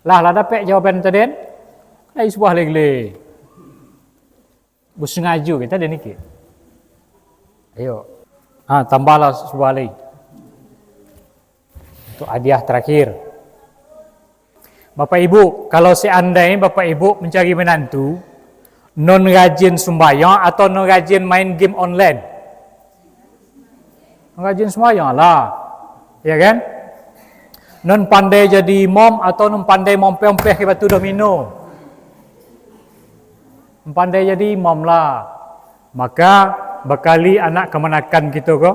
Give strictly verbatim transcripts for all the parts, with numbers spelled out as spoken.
Lah, lah dapek jawaban tadi, kan? Lai suah lai gile. Basangajo kita ada niki. Ayo. Ha, tambahlah suah lai. Untuk hadiah terakhir. Bapak Ibu, kalau seandai Bapak Ibu mencari menantu, non rajin sumbayang atau non rajin main game online? Rajin sumbayang lah. Ya kan? Non pandai jadi imam atau non pandai mompeh-mompeh ka batu domino? Non pandai jadi imam lah. Maka, bakali anak kamanakan kito ko,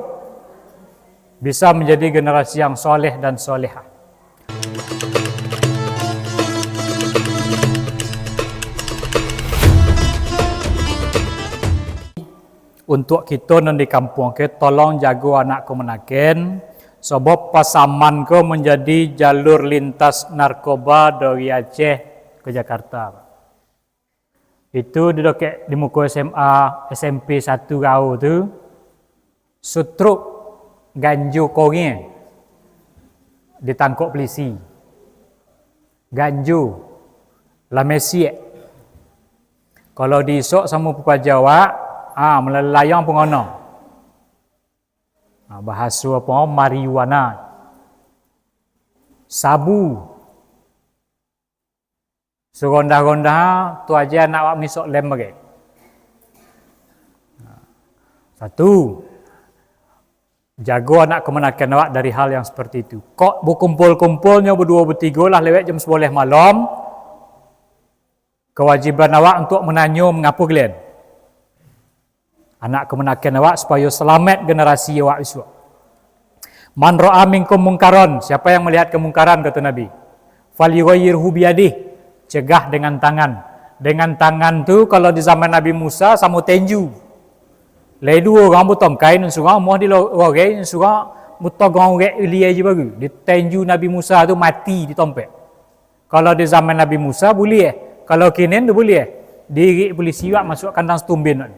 bisa menjadi generasi yang soleh dan solehah. Untuak kito nan di kampuang ke, tolong jago anak kamanakan, sabab Pasaman ko manjadi jalur lintas narkoba dari Aceh ka Jakarta. Itu di dokek di muko S M A, S M P satu Gau tu, sutruk ganjo korang ditangkok polisi. Ganjo, lah mesiak. Kalau diisok samo pupaja awak, ah, malalayang pangono. Ah, bahaso apo? Marijuana. Sabu. Sarondah-rondah tu aja anak awak mangisok lem bagai. Satu, jago anak kamanakan awak dari hal yang seperti itu. Kok bakumpul-kumpulnyo baduo batigo lah lewat jam sabaleh malam, kawajiban awak untuak mananyo mangapo gilian. Anak kamanakan awak supayo salamaik generasi awak isuak. "Man ra'a minkum mungkaron," siapa yang melihat kemungkaran, kata Nabi, "falyughayyirhu biyadih," cegah dengan tangan. Dengan tangan tu, kalau di zaman Nabi Musa, samo tenju. Lai duo urang batongkai, nan surang amuah dirogai, nan surang batogong urek ilia je baru. Ditenju Nabi Musa tu mati di tompek. Kalau di zaman Nabi Musa, buliah. Kalau kini tu buliah. Diirik polisi wak masuak kandang Situmbin wak.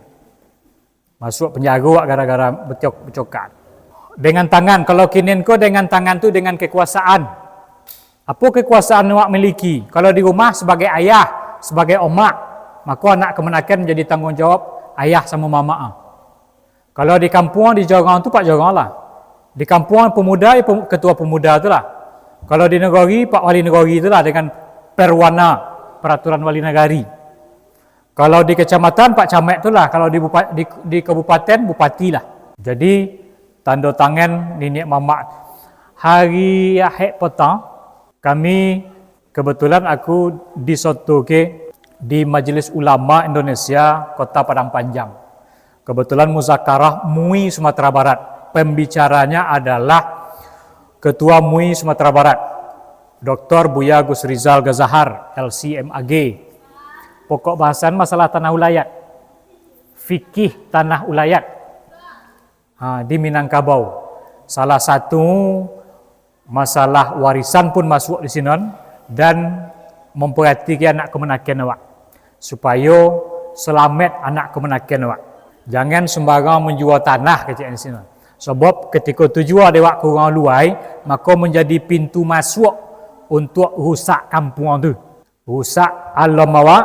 Masuak panjaro wak gara-gara betiok-, becokan. Dengan tangan, kalau kini ko dengan tangan tu dengan kekuasaan. Apo kekuasaan wak miliki? Kalau di rumah sabagai ayah, sabagai omak, mako anak kamanakan manjadi tangguang jawab ayah samo mamak. Kalau di kampuang, di jorong tu pak jorong lah. Di kampuang pemuda, ya pem-, ketua pemuda tu lah. Kalau di nagori, pak wali nagori tu lah dengan perwana, peraturan wali nagari. Kalau di kecamatan, pak camat tu lah. Kalau di bupa-, di, di kabupaten, bupati lah. Jadi, tando tangan niniak mamak. Hari Ahad petang, kami kebetulan aku disotoke di Majelis Ulama Indonesia Kota Padang Panjang. Kebetulan muzakarah MUI Sumatera Barat. Pembicaranya adalah Ketua MUI Sumatera Barat, Doktor Buya Gus Rizal Gazahar, L C M A G. Pokok bahasan masalah tanah ulayat, fikih tanah ulayat. Ha, di Minangkabau. Salah satu masalah warisan pun masuak di sinan, dan mamparatikan anak kamanakan awak, supayo salamaik anak kamanakan awak. Jangan sumbarang manjua tanah, kecek di sinan. Sabab katiko tu jua dek awak ka urang luai, mako manjadi pintu masuak untuak rusak kampuang tu. Rusak alam awak,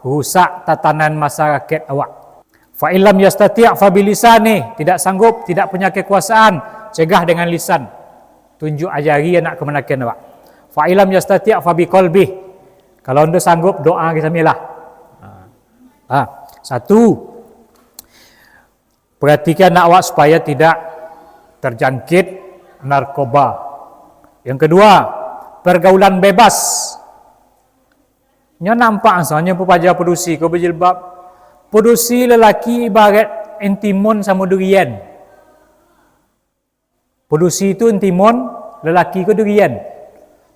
rusak tatanan masyarakat awak. Fa illam yastati' fa bilisanih, tidak sanggup, tidak punya kekuasaan, cegah dengan lisan. Tunjuk ajari anak kamanakan awak. Fa illam yastati' fa biqalbih. Kalau ndak sanggup, doa ka samilah. Ha. Ha. Satu. Perhatikan anak awak supaya tidak terjangkit narkoba. Yang kedua, pergaulan bebas. Nyo nampak misalnyo pepaja padusi ko bajilbab. Padusi lelaki ibarat entimun samo durian. Padusi tu entimun, lelaki ko durian.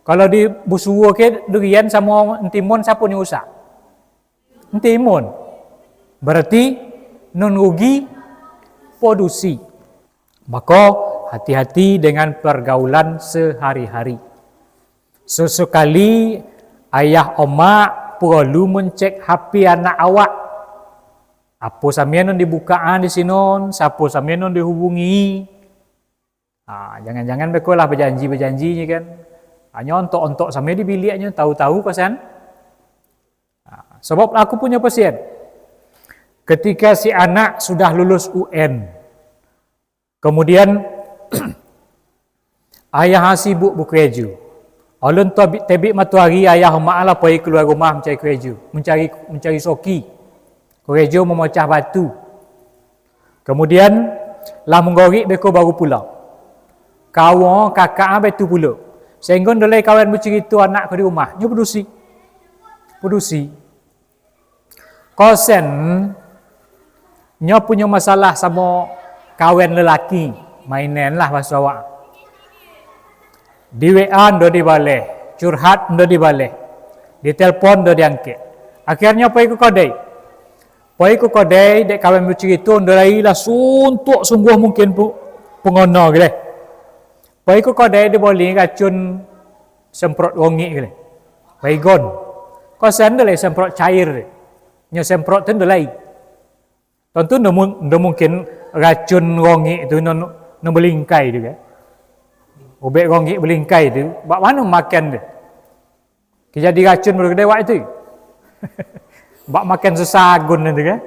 Kalau di busuo ke durian samo entimun, siapo nan rusak? Entimun. Berarti nan rugi padusi. Mako, hati-hati dengan pergaulan sehari-hari. Sesekali ayah omak perlu mencek H P anak awak. Apo samian nan dibukaan di sinon, siapo samian nan dihubungi. Ha, jangan-jangan beko lah bajanji-bajanji je kan. Hanyo ontok-ontok sampai di biliknyo, tahu-tahu kosan. Ha, sabab aku punyo pasien. Ketika si anak sudah lulus U N, kemudian ayah sibuk bakurejo. Alun tebik, tebik matoari, ayah mak lah pai kalua rumah mancari kurejo, mancari, mancari soki. Kurejo mamacah batu. Kemudian, lah manggorik beko baru pulang. Kawan kakak baitu pulo. Sahinggo ndo lai kawan bacurito anak ko di rumah. Nyo padusi. Padusi. Kosen, nyo punyo masalah samo kawan lelaki. Mainen lah bahaso awak. Di W A ndo dibaleh, curhat ndo dibaleh, di telpon ndo diangkek. Akhirnyo pai ka kodai. Pai ka kodai, dek kawan bacurito, ndo lai lah suntuak sungguah mungkin pu-, pungono gileh. Pai ka kodai diboli racun semprot rongik gileh. Baygon. Kosen ndo lai semprot cair. Nyo semprot tu ndo lai. Tantu ndo mu-, ndo mungkin racun rongik tu nan, nan balingkai tu kan. Ubek rongik balingkai tu, bak mano makan tu? Ka jadi racun baru ka dewak tu. Bak makan sasagun tu kan.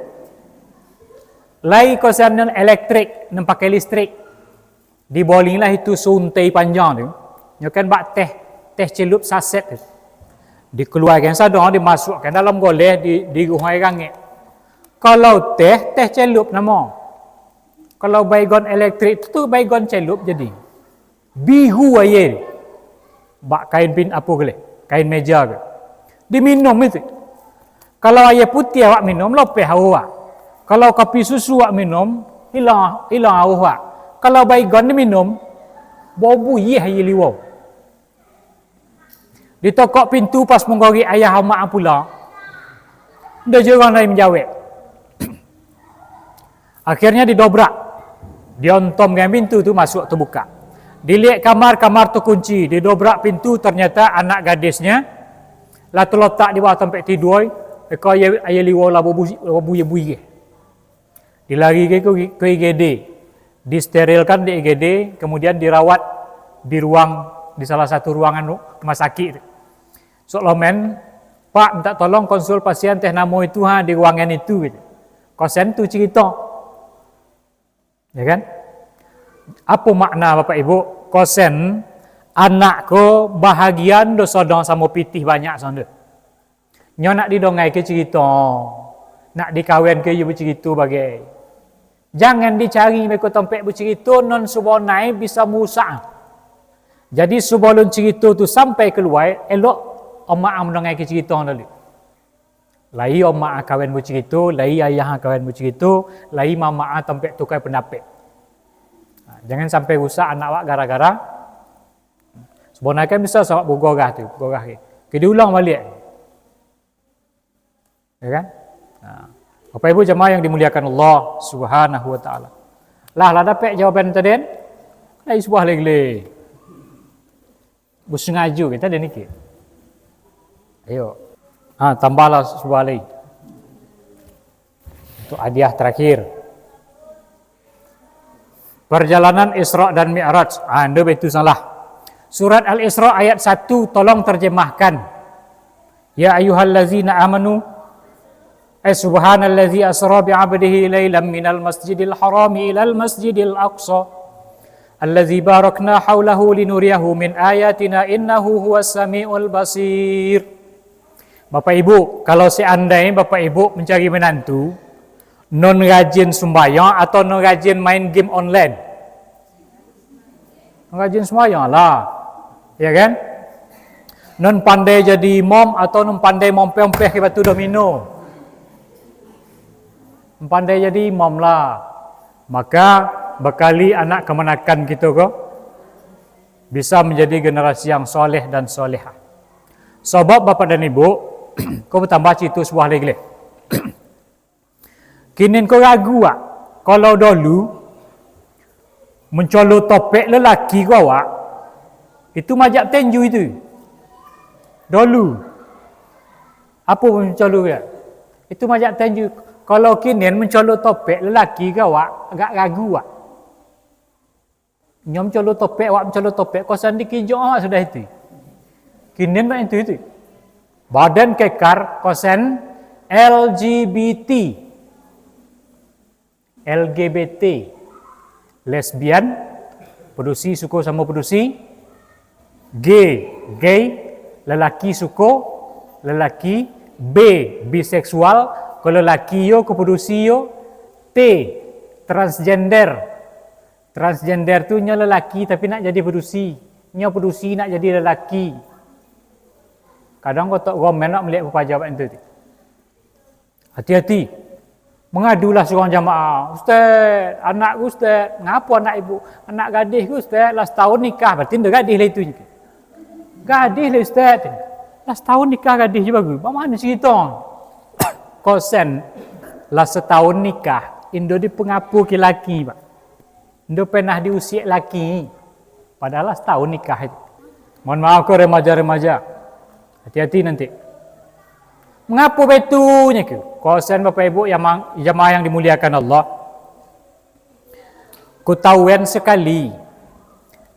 Lai kosen nan elektrik, nan pakai listrik. Dibolilah itu suntai panjang tu. Nyo kan bak teh, teh celup saset tu. Dikaluakan sadonyo, dimasuakkan dalam goleh, di, diruhai rangek. Kalau teh, teh celup namo. Kalau baygon elektrik tu, tu baygon celup jadi. Biru aia. Bak kain pin-, apo gileh? Kain meja ko. Diminum itu. Kalau aia putiah awak minum, lopeh auih awak. Kalau kopi susu awak minum, ilang, ilang auih awak. Kalau baygon diminum, babuih aia liwau. Ditokok pintu pas manggorik ayah amak pulang. Ndak juo urang lain manjawek. Akhirnyo didobrak. Diontomkan pintu tu, masuak tabukak. Diliek kamar, kamar takunci. Didobrak pintu, ternyata anak gadisnyo lah talotak di bawah tampek tidua, eko aia, aia liwau lah babu-, babuih-buih. Dilarikan ka, ka I G D. Disterilkan di I G D, kemudian dirawat di ruang, di salah satu ruangan ru-, rumah sakik tu. Sok lomen, "Pak, minta tolong konsul pasien teh namo itu ha, di ruangan itu," gitu. Kosen tu cerita. Ya kan? Apo makna, Bapak Ibu? Kosen, anak ko bahagian do sodong samo pitih banyak sando. Nyo nak didongaikan cerito, nak dikawinkan jo bacurito bagai. Jangan dicari beko tampek bacurito, nan subo nai bisa marusak. Jadi, subalun carito tu sampai kalua, elok amak mandangaikan carito dulu. Lai amak kawin bacurito, lai ayah kawin bacurito, lai mamak tampek tukai pandapek. Ha, jangan sampai rusak anak awak gara-gara, sabananyo kan bisa awak bagorah tu, bagorah ke. Ke diulang baliak. Ya kan? Nah, Bapak Ibu jamaah yang dimuliakan Allah Subhanahu wa taala. Lah, lah dapek jawaban tadi kan? Lai subuah lai gile. Basangajo kita ado niki. Ayo. Ha, tambahlah subuah lai. Untuk hadiah terakhir. Perjalanan Isra dan Mi'raj. Ah, anda itu salah. Surat Al-Isra ayat satu, tolong terjemahkan. Ya ayyuhallazina amanu, eh, subhanallazi asra bi'abdihi lailam minal masjidil harami ilal masjidil aqsa. Allazi barakna haulahu linuriyahu min ayatina innahu huwas samiul basir. Bapak Ibu, kalau seandai Bapak Ibu mencari menantu, non rajin sumbayang atau non rajin main game online? Non rajin sumbayang lah. Ya kan? Non pandai jadi imam atau non pandai mompeh-ompeh ka batu domino? Non pandai jadi imam lah. Maka, bakali anak kamanakan kito ko bisa menjadi generasi yang soleh dan solehah. Sabab Bapak dan Ibu, ko batambah carito subuah lai gile. Kinin ko ragu awak. Kalau dolu, mancolo topek lelaki ko awak, itu majak tinju itu. Dolu. Apo mancolo ko? Itu majak tinju. Kalau kinin mancolo topek lelaki ko awak, agak ragu awak. Nyo mancolo topek, awak mancolo topek, kosan dikijok awak sudah itu. Inin bak itu, itu. Badan kekar, kosen, L G B T. L G B T. Lesbian, padusi suko samo padusi. G, gay, lelaki suko lelaki. B, biseksual, ko lelaki yo, ko padusi yo. T, transgender. Transgender tu nyo lelaki tapi nak jadi padusi. Nyo padusi nak jadi lelaki. Kadang kotok gomen nak melihat papaja bak itu. Hati-hati. Mangadulah surang jamaah, "Ustaz, anak ku, Ustaz." "Ngapo anak ibu?" "Anak gadih ku, Ustaz, lah satahun nikah." Berarti indak gadih lah itu. "Gadih lah, Ustaz." "Lah satahun nikah gadih je bagus. Bak mano cerito?" Kosen, lah satahun nikah, indak dipangapo ka laki, Pak. Indak pernah diusiak laki. Padahal lah satahun nikah itu. Mohon maaf ko remaja-remaja. Hati-hati nanti. Mangapo baitu nyo ko? Kosen Bapak Ibu yang mang-, jamaah yang dimuliakan Allah. Kutahuan sakali.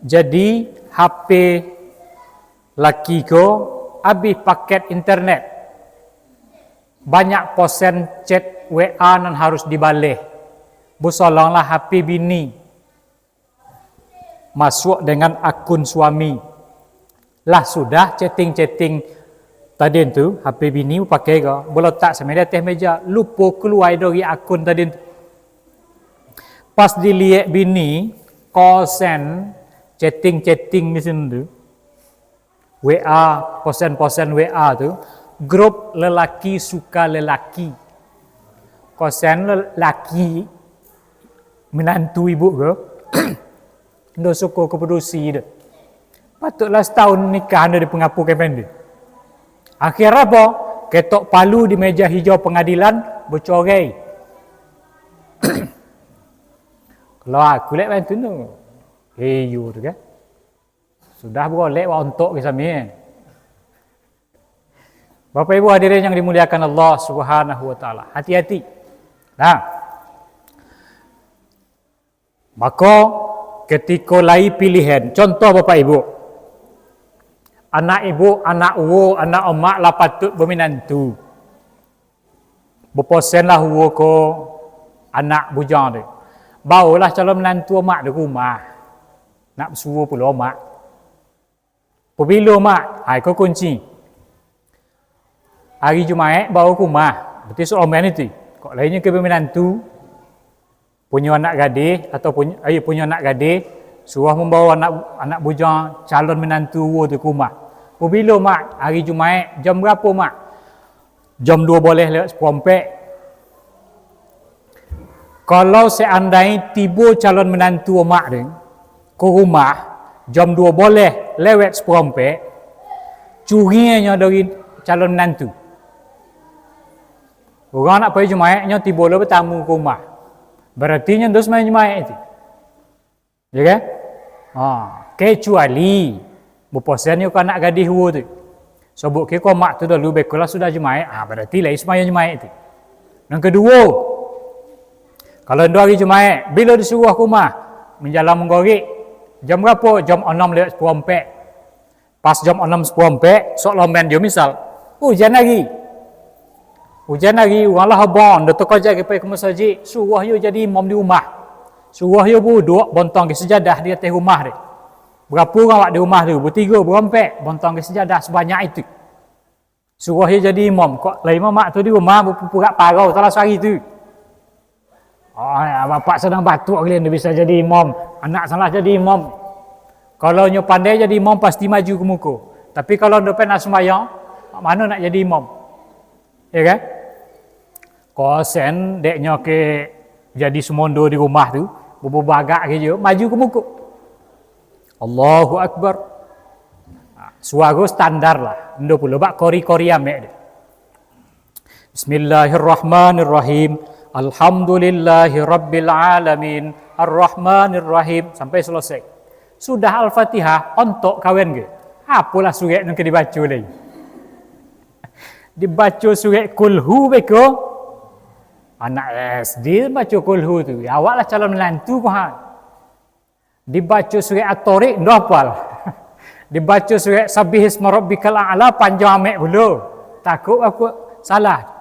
Jadi H P laki ko abih paket internet. Banyak posen chat W A nan harus dibaleh. Busolonglah H P bini. Masuak dengan akun suami. Lah sudah chatting-chatting tadi tu, H P bini pakai ko, balatak sampai di ateh meja, lupo kalua dari akun tadi tu. Pas diliek bini, kosen, chatting-chatting di sinan tu. W A, posen-posen W A tu, grup lelaki suka lelaki. Kosen lelaki, minantu ibu ko, ndo suko ka padusi do. Patutlah satahun nikah ndo dipangapo ka pende. Akhir apo? Ketok palu di meja hijau pengadilan, bacorai. Kalau aku lek bantu tu. Iyo tu kan. Sudah bagolek wak ontok ke sami. Bapak Ibu hadirin yang dimuliakan Allah Subhanahu wa Taala, hati-hati. Nah. Mako, ketiko lai pilihan, contoh Bapak Ibu, anak ibu, anak uwo, anak omak lah patuik baminantu. Baposenlah uwo ko anak bujang tu. Baolah calon minantu omak tu ka rumah. Nak basuo pulo omak. Pabilo, Mak? Ha, iko kunci. Ari Jumaik bao ka rumah. Berarti sombong itu. Kok lainyo ka baminantu, punyo anak gadih, atau punyo, ayo, punyo anak gadih, suruah mambao anak, anak bujang calon minantu uwo tu ka rumah. Pabilo, Mak? Ari Jumaik. Jam barapo, Mak? Jam duo baleh lewat saparampek. Kalau seandai tibo calon minantu omak tu ka rumah jam duo baleh lewat saparampek, curinyo dari calon minantu. Urang nak pai Jumaik, nyo tibo lo batamu ka rumah. Barati nyo ndo sumbayang Jumaik tu. Ya kan? Ha, kecuali baposennyo ka anak gadih uwo tu. Sobuik ka mak tu dulu, beko lah sudah Jumaik, ha, barati lai sumbayang Jumaik tu. Nan kaduo, kalau ndo ari Jumaik, bilo disuruah ka rumah, manjalang manggarik, jam barapo? Jam anam lewat saparampek. Pas jam anam saparampek, sok lomen dio misal, ujan lagi. Ujan lagi, urang lah abang, dah takaja ka pai ka masajik, suruah yo jadi imam di rumah. Suruah yo buduak, bontong ka sajadah di ateh rumah deh. Barapo urang awak di rumah tu? Batigo, barampek, bontong ka sajadah sabanyak itu. Suruah yo jadi imam, kok lah imam mak tu di rumah, bapupurak parau, salah sehari tu. Oh, ya, bapak sadang batuk giliran bisa jadi imam, anak salah jadi imam. Kalau nyo pandai jadi imam, pasti maju ka muko. Tapi kalau ndak pernah sumbayang, mak mano nak jadi imam? Ya kan? Kosen, dek nyo ka jadi sumondo di rumah tu, bubagak ka jo, maju ka muko. Allahu Akbar. Nah, suaro standar lah. Ndo pulo bak kori-kori amek deh. Bismillahirrahmanirrahim. Alhamdulillahirabbil alamin. Arrahmanirrahim. Sampai selesai. Sudah Al-Fatihah, ontok kawan ke? Apolah surek nan ka dibaco lai? Dibaco surek Kulhu beko. Anak S D baco Kulhu tu. Awaklah calon minantu ko ha. Dibaco surek At-Thariq, ndak apal. Dibaco surek Sabbih isma rabbikal a'la panjang amek pulo. Takut aku salah.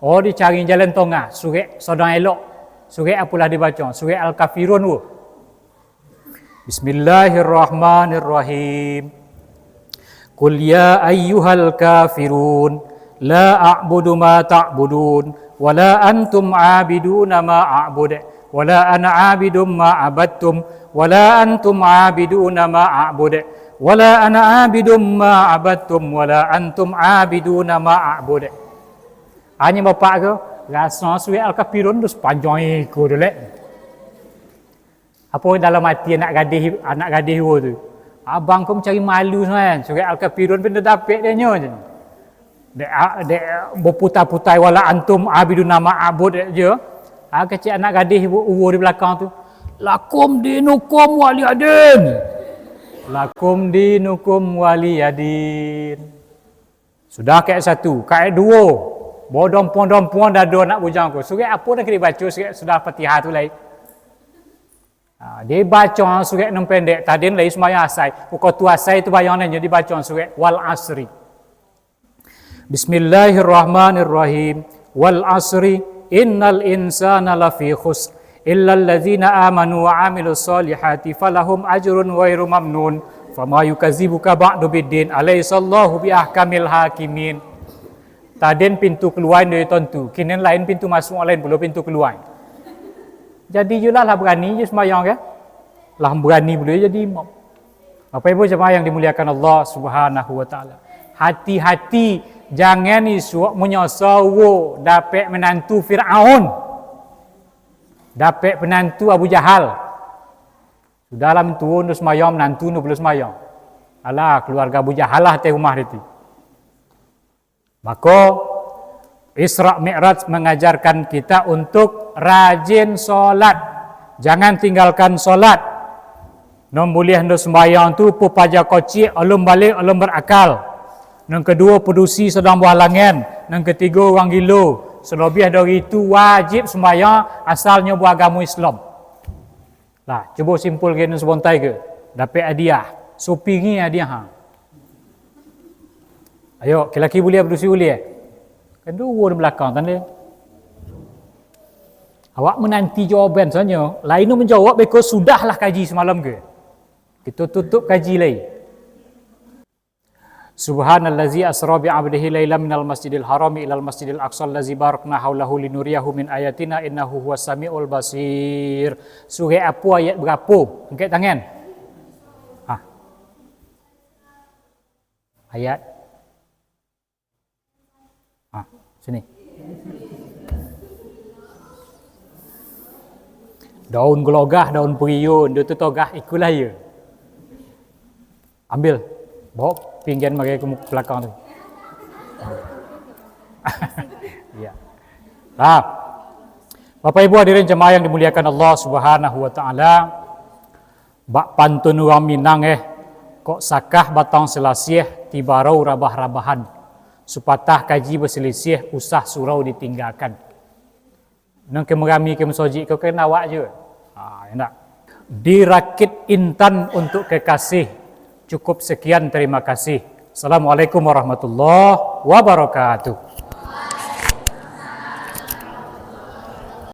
Oh, dicari jalan tongah, surek sadang elok. Surek apolah dibaco? Surek Al-Kafirun tu. Bismillahirrahmanirrahim. Qul ya ayyuhal kafirun, la a'budu ma ta'budun, wa la antum 'abiduna ma a'bud, wa la ana 'abidum ma 'abadtum, wa la antum 'abiduna ma a'bud, wa la ana 'abidum ma 'abadtum, wa la antum 'abiduna ma a'bud. Anyo bapak ko, raso surek Al-Kafirun tu sapanjang iko tu lek. Apo dalam ati anak gadih, anak gadih wo tu? Abang ko mancari malu sajo, surek Al-Kafirun pun dak dapek dek nyo. Dek, a-, dek baputa-puta wala antum 'abiduna ma a'bud je. Ah, kecek anak gadih wo, wo di balakang tu. Lakum dinukum waliyadin. Lakum dinukum waliyadin. Sudah kayak satu, kayak duo. Badompuang-dompuang dado anak bujang ko. Surek apo nan ka dibaco surek sudah Fatihah tu lai? Ha, dibaco surek nan pendek, tadin lai sumbayang asai. Wakatu asai tu bayang nyo dibaco surek Wal Asri. Bismillahirrahmanirrahim. Wal asri, innal insana lafi khusr. Illal ladzina amanu wa amilus solihati falahum ajrun ghairu mamnun. Fama yukadzibuka ba'du biddin. Alaisallahu bi ahkamil hakimin. Tadin pintu kalua dari tontu. Kini lain pintu masuk, lain pulo pintu kalua. Jadi, iyolah lah barani je sumbayang, kan? Lah barani pulo jadi imam. Bapak Ibu jamaah yang dimuliakan Allah Subhanahu wa Ta'ala. Hati-hati, jangan isuak munyo sawo dapek minantu Firaun. Dapek minantu Abu Jahal. Sudahlah mintuo nyo sumbayang, minantu nyo pulo sumbayang. Alah, keluarga Abu Jahal lah di rumah itu. Mako, Isra Mi'raj mangajarkan kita untuk rajin solat. Jangan tinggalkan solat. Nan buliah ando sumbayang tu, papaja kocik, alun balek, alun barakal. Nan kaduo, padusi sadang bahalangan. Nan katigo, urang gilo. Salabiah dari itu, wajib sumbayang, asal nyo baagamo Islam. Lah, cubo simpulkan sabontai ko. Dapek hadiah. Sapiring hadiah, ha. Ayo, laki-laki buliah, padusi buliah. Kan duo di balakang tadi. Awak mananti jawaban sajo. Lain tu manjawab, beko sudahlah kaji samalam ko. Kito tutup kaji lai. Subhanallazi asra bi abdihi lailan minal masjidil harami ilal masjidil aqsa allazi barakna haulahu linuriyahu min ayatina innahu huwas samiul basir. Surek apo, ayat barapo? Angkek tangan. Ha. Ayat. Ha, sini. Daun gelogah, daun perio, ndo tu togah, ikulah iyo. Ambil. Bawa pinggan makai ke mu-, belakang tu. Ya. Nah, Bapak Ibu hadirin jemaah yang dimuliakan Allah Subhanahu wa Ta'ala, bak pantun urang Minang, eh, kok sakah batang salasiah, tibarau rabah-rabahan. Supatah kaji basalisiah, usah surau ditinggakan. Nan ka marami ka masojik ko kan awak juo. Ha, indak. Dirakit intan untuk kekasih. Cukup sekian, terima kasih. Assalamualaikum warahmatullahi wabarakatuh.